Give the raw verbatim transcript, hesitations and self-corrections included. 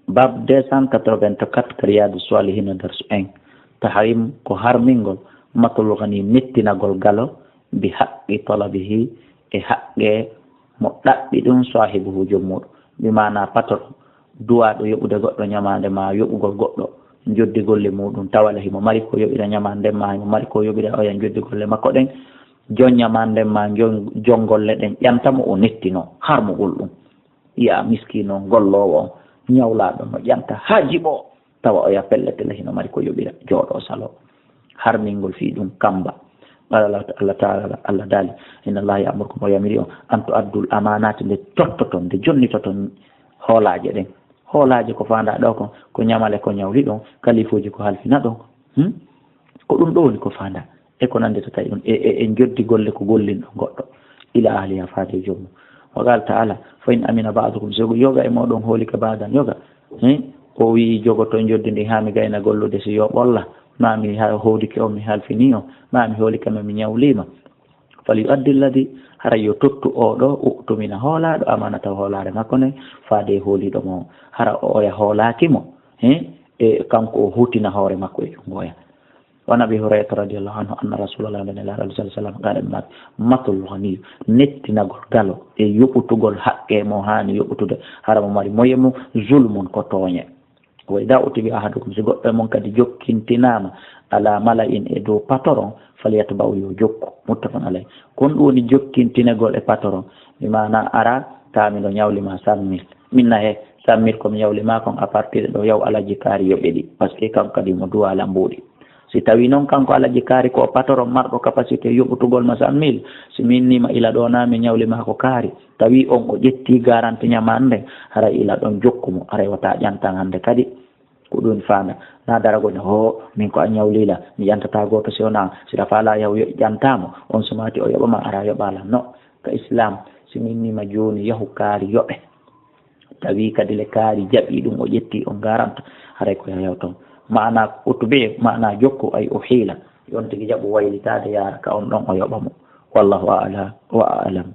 Bab deux cent quatre-vingt-quatre ka Riyadu Salihina, darsu un. Tahrim ko harmingol, matlul ghani, mettinagol galo, bi haqqi talabihi, e haqqe mo ɗaɓɓi ɗum, sahibuhu, joom muɗum. Bi maana patron, duwaaɗo yoɓude goɗɗo ñamaande ma yoɓugol goɗɗo joddi golle muɗum, tawa la himo mari ko yoɓira ñamaande ma, himo mari ko yoɓira oya joddi golle makko ɗen, jon ñamaande ma, jon, jon golle ɗen, ƴanta mo o nettino harmugol ɗum. Yiya miskiino on, golloowo on, ñawlaaɗo no ƴanta haa jiɓoo, tawa oya pelletele hino mari ko yoɓira, jooɗoo saloo. Harmingol fii ɗum kamba. Qala Allah, Allah Ta'ala, Allah daali, "Inna Allah ya'murukum", o yamiri on, "an tu'addul amanati", nde tottoton, nde jonnitoton hoolaaje ɗen. Hoolaaje ko faandaa ɗoo kon, ko ñamale ko ñawli ɗon, kalifuuji ko halfina ɗon. Hmm? Ko ɗum ɗoo woni ko faandaa. E ko nanndi to tawi ɗum, e, e, e joddi golle ko gollinɗo goɗɗo. Ila ahliha, faade e joomum. Wa qala ta'ala, "Fa in amina ba'dukum", so yoga e mooɗon hoolike ba'dan yoga. He? O wi'i, "Jogoto joddi ndi haa mi gayna gollude, si yo ɓolla. Ma mi ha-, hoodike on, mi halfini on. Ma mi hoolike ma, mi ñawlima. Fal yu'addi alladhi", haray yo tottu oo ɗoo, "u'tumina", hoolaaɗo, "amanatahu", hoolaare makko nden, faade e hooliiɗo mo. Hara oya hoolaaki mo, he? E kanko o hutina hoore makko e junngo oya. Wa an Abi Hurayrata radiyallahu anhu anna Rasulallah, nde Nelaaɗo alayhi salatu wasalam, qala, matlul ghani, nettinagol galo e yoɓutugol haqqe mo haani yoɓutude, hara mo mari moye mum, zulmun, ko tooñe. Wa idha utibi ahadukum, si goɗɗo e mon kadi jokkintinaama, ala mala'in, e dow patron, falyatba'u, yo jokku. Muttafaqun alayh. Kon ɗum woni jokkintinegol e patron, mi maana ara, ka mi ɗo ñawli ma cent mille. Min na he, cent mille ko mi ñawli ma kon, à partir de ɗo yaw Alaji Kaari yoɓe ɗi. Parce que kanko kadi mo duwaala mbuuɗi. Si tawi noon kanko Alaji Kaari ko o patron marɗo capacité yoɓutugol ma cent mille, si mi inni ma ila ɗo na mi ñawli ma ko kaari, tawi on o ƴetti garanti ñamaande nden, haray ila ɗon jokku mo, haray wata ƴantan hannde kadi. Ko ɗum faanda. Na daragol ne, "Ho, min ko a ñawlila, mi ƴantata gooto si wona an." Si ɗa faala yaw yo-, ƴanta mo, on sumaati o yoɓa ma, ara yoɓa lan. No, ka Islam, si mi inni ma jooni yahu kaari yoɓe. Tawi kadi le kaari jaɓi ɗum, o ƴetti on garanta, haray ko yayaw toon. Maana utube, maana jokku, ay o hiila. Yon tigi jaɓu waylitaade yaara ka on ɗon o yoɓa mo. Wallahu a'la wa a'lam.